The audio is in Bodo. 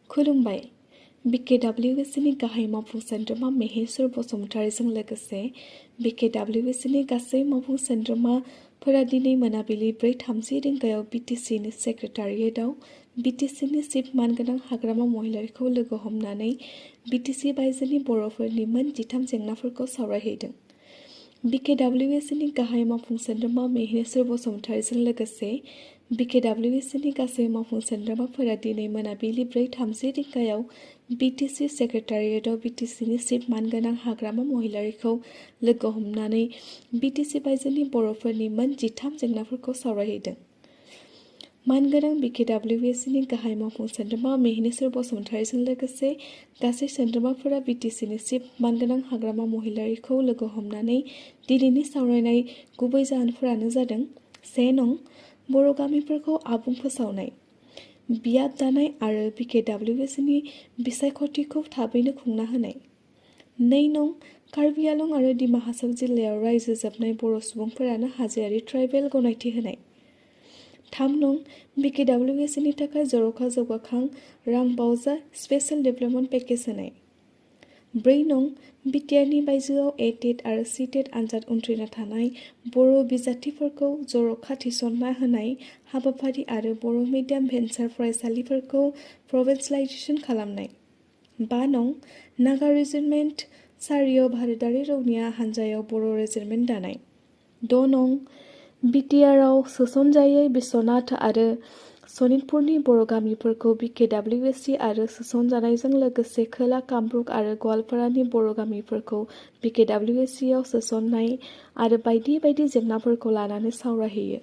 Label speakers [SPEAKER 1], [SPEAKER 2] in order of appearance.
[SPEAKER 1] खुलुमबाय। बिकेडब्लिउएसनि गाहाय मावफुं सोद्रोमा महेश्वर बसुमतारीजों लोगोसे बिकेडब्लिउएसनि गासै मावफुं सोद्रोमाफोरा दिनै मोनाबिलि 4:30 रिंगायाव बिटिसिनि सेक्रेटारियेटआव बिटिसिनि चिफ मानगोनां हाग्रामा महिलारिखौ लोगो हमनानै बिटिसि बायजोनि बर'फोरनि मोन 13 जेंनाफोरखौ सावरायहैदों। बिकेडब्लिउएसनि गाहाय मावफुं सोद्रोमा महेश्वर बसुमतारीजों लोगोसे बिकेडब्लिउएसनि गासै मावफुं सोद्रोमाफोरा दिनै मोनाबिलि 4:30 रिंगायाव बिटिसि सेक्रेटारियेटआव बिटिसिनि चिफ मानगोनां हाग्रामा महिलारिखौ लोगो हमनानै बिटिसि बायजोनि बर'फोरनि मोन 13 जेंनाफोरखौ सावरायहैदों। मानगोनां बिकेडब्लिउएसनि गाहाय मावफुं सोद्रोमा महेश्वर बसुमतारीजों लोगोसे गासै सोद्रोमाफोरा बिटिसिनि चिफ मानगोनां हाग्रामा महिलारिखौ लोगो हमनानै दिनैनि सावरायनाय गुबै जाहोनफोरानो जादों 1 नं बर' गामिफोरखौ आबुं फोसावनाय, बियाब दानाय आरो बिकेडब्लिउएसनि बिसायख'थिखौ थाबैनो खुंना होनाय। 2 नं कार्बि आलं आरो डिमा हासाव जिल्लायाव रायजो जाबनाय बर' सुबुंफोरानो हाजोआरि ट्राइबेल गनायथि होनाय। 3 नं बिकेडब्लिउएसनि थाखाय जर'खा जौगाखां रां बावजा स्पेशेल डेभेलपमेन्ट पेकेज होनाय। 4 नं बिटिआरनि बायजोआव ए-टेट आरो सि-टेट आनजाद उनथ्रिना थानाय बर' बिजाथिफोरखौ जर'खा थिसनना होनाय हाबाफारि आरो बर' मिडियाम भेन्सार फरायसालिफोरखौ प्रभिन्सियेलाइजेसन खालामनाय। 5 नं नागा रेजिमेन्ट सारियाव भारतारि रौनिया हानजायाव बर' रेजिमेन्ट दानाय। 6 नं बिटिआरआव सोसनजायै बिस्वनाथ आरो सनितपुरनि बर' गामिफोरखौ बिकेडब्लिउएसि आरो सोसनजानायजों लोगोसे खोला कामरुप आरो गवालपारानि बर' गामिफोरखौ बिकेडब्लिउएसिआव सोसननाय आरो बायदि बायदि जेंनाफोरखौ लानानै सावरायहैयो।